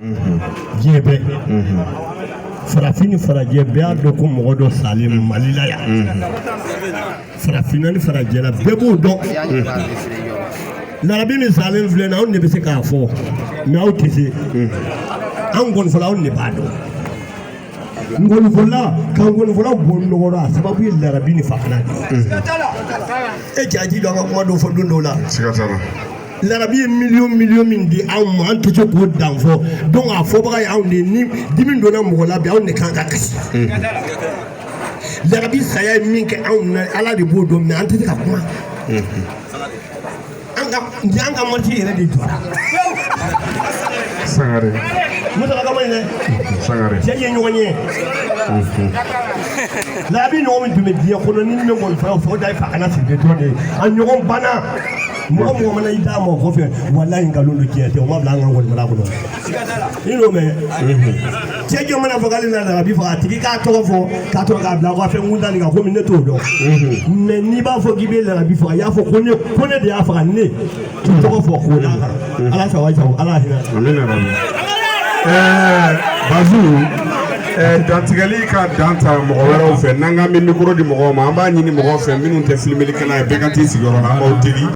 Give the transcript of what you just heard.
Diɲɛ bɛɛ, farafin ni farajɛ bɛɛ y'a dɔn ko mɔgɔ dɔ salen Mali la yan. Farafinna ni farajɛla, bɛɛ b'o dɔn. Larabi min salen filɛ nin, anw de bɛ se k'a fɔ, mais aw tɛ se. Anw kɔni fɔlɔ, anw de b'a dɔn. Ngɔnifɔla ka ngɔnifɔla bɔ nɔgɔ la, a sababu ye larabi ni fakana de ye. E jaji dɔn, an ka kuma dɔw fɔ don dɔw la. Siga t'a la. Larabi ye miliyɔn miliyɔn min di anw ma, an tɛ se k'o dan fɔ. Donc a fɔbaga ye anw de ye. Ni dimi donna mɔgɔ la bi, anw de kan ka kasi. Larabi saya ye min kɛ anw na, Ala de b'o dɔn, mais an tɛ se ka kuma. An ka ni an ka marché yɛrɛ de jɔra. Sangare. Musa ka ma ɲi dɛ. Sangare. Cɛ ye ɲɔgɔn ye. Larabi ɲɔgɔn min tun bɛ diɲɛ kɔnɔ, ni min bɛ ngɔnifɔlaw fɛ, o da ye fakana sigilen dɔrɔn de ye. A ɲɔgɔn banna. Mɔgɔ mɔgɔ mana i d'a ma o kɔfɛ, walayi, nkalon don, diɲɛ tɛ. O ma bila an ka ngɔnifɔla kɔnɔ. I n'o mɛn, cɛ jɔ mana fɔ k'ale na larabi faga, a tigi k'a tɔgɔ fɔ k'a tɔgɔ k'a bila ka fɛn kuntan nin kan, komi ne t'o dɔn. Mais n'i b'a fɔ k'i bɛ larabi faga, i y'a fɔ ko ne de y'a faga, ne k'i tɔgɔ fɔ k'o d'a kan. Ala sago, sago, Ala hinɛ. Amina rabi. Bazu, dantigɛli ka dan ta mɔgɔ wɛrɛw fɛ, n'an k'an bɛ micro di mɔgɔw ma, an b'a ɲini mɔgɔw fɛ minnu tɛ filmelikɛla ye, bɛɛ ka t'i sigiyɔrɔ la, an b'aw deli.